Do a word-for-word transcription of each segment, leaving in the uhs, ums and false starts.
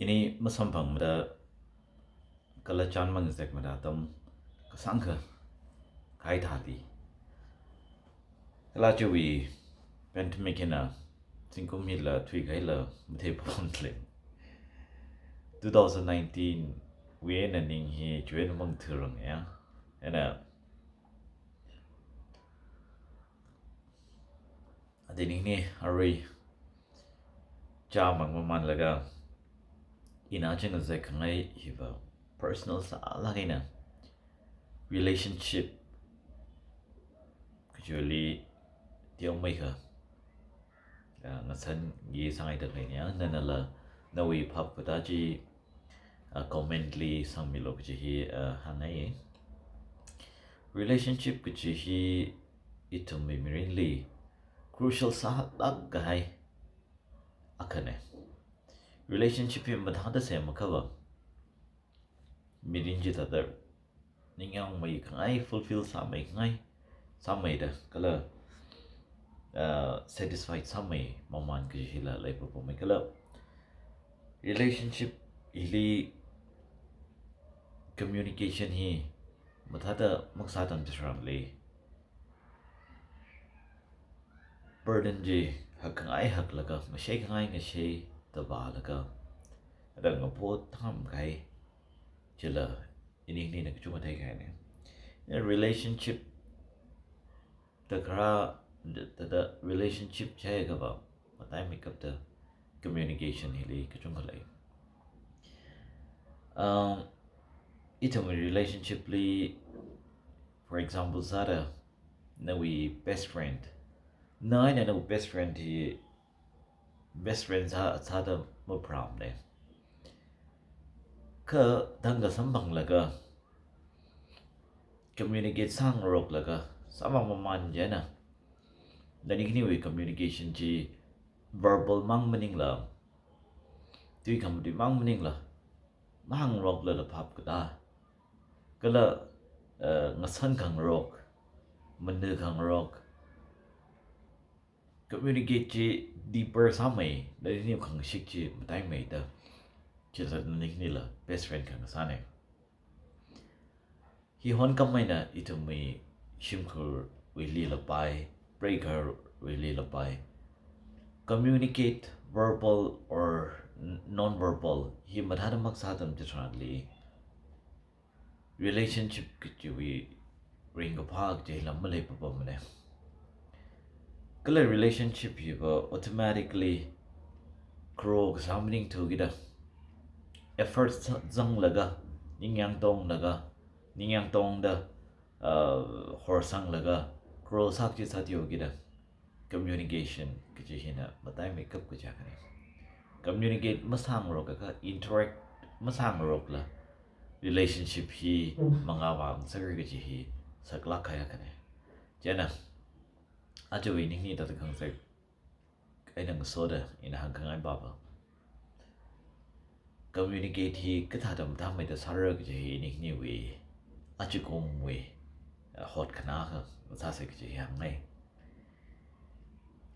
Ini masamphangmada kala chān mangazekmada atam kasāngkha kahai thāli, kala chiwui pandemic hina zingkum hila thuikahaila matheipamda lei. Two thousand nineteen wui eina ning hi chiwui eina mangthurang ya. Eina adi ningni arui chāmang mamanlaga ina chingazek khangai hiva personal sālāk eina relationship kachiwuili teomeikha, ah, ngasanki sāngaida khaleina ya. Nanala nawui phap katā chi, ah, comment li sangmilu kaji hi, ah, hāngngai. Relationship kaji hi ithumwui mirinli crucial sālāk kahai akhana. Relationship hi mathāda semakhava mirin chithāda ningyāngmei khangai, fulfill sāmei khangai, sāmeida kala, ah, satisfied sāmei maman kaji hila leipapamei kala. Relationship hili communication hi mathāda makasā atam chitharanli burden chi hakkhangai haklaga, ngashei khangai ngashei da vālaga, ada ngapo tham kahai chila ini ningna kachungkha theikahaina. Relationship da kharā, da, da, da relationship jiakhava mataimeikapta communication hili kachungkha lei. Um, ithumwui relationship li, for example sāda, nawui best friend, na eina nawui best friend hi best friend sā, sāda mapharāmana. Kha thangkha samphanglaga, communicate sāngaroklaga, sāmang maman chieina nani khaniwui communication chi verbal mang maningla, tui khamatui mang maningla, mahāngngaroklala phap katā kala, eh, ngasan khangarok, mana khangarok, communicate chi deeper sāmei, nani khani khangashik chi mataimeida chithāda nani khanila best friend khangasāna. Hi honkhameina ithumwui shimkhurwuili lapai, preigahārwuili lapai, communicate verbal or n-, non-verbal hi mathāda makasā atam chitharanli relationship kachiwui ringkaphā kaji hila maleipapamana. Kala relationship hiva automatically grow kasā maningthukida, effort sa-, zanglaga, ningyāng tonglaga, ningyāng tongda, uh, horsanglaga grow sā kaji sāthuikida, communication kaji hina mataimeikap kaji akhana. Communicate masāngarokakha, interact masāngarokla relationship hi mangāvā ngasakra kaji hi saklāk kahai akhana. Chieina, ajawui ningli thāda khangazek eina ngasoda ina hāngkhangai pava, communicate hi kathāda mathāmeida sāra kaji hi ini khaniwui achikumwui, uh, hotkhanā akha sāsa kaji hi hāngngai.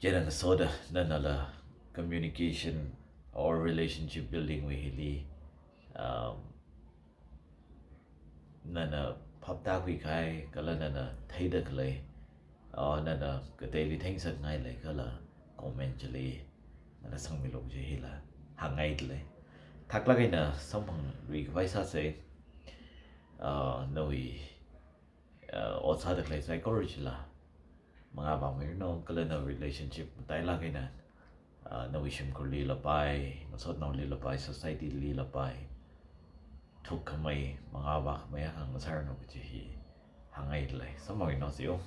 Chieina ngasoda nanala communication or relationship building wui hili, um, nana phaptākhui kahai, kala nana theida khalei, ah, nana kateili theingasakngai leikhala comment chili nana sangmilu kaji hila hāngngaida lei. Thaklāk eina samphangrikhavai sāsa, ah, nawui, ah, ot sāda khalei saikora chila mangāvāmiranu, kala nawui relationship matailāk eina, ah, nawui shimkhurli lapai, ngasotnaoli lapai, society li lapai thukkhamei, mangāvākhamei akha ngasāranu kaji hi hāngngaida lei. Samphangranu, see you.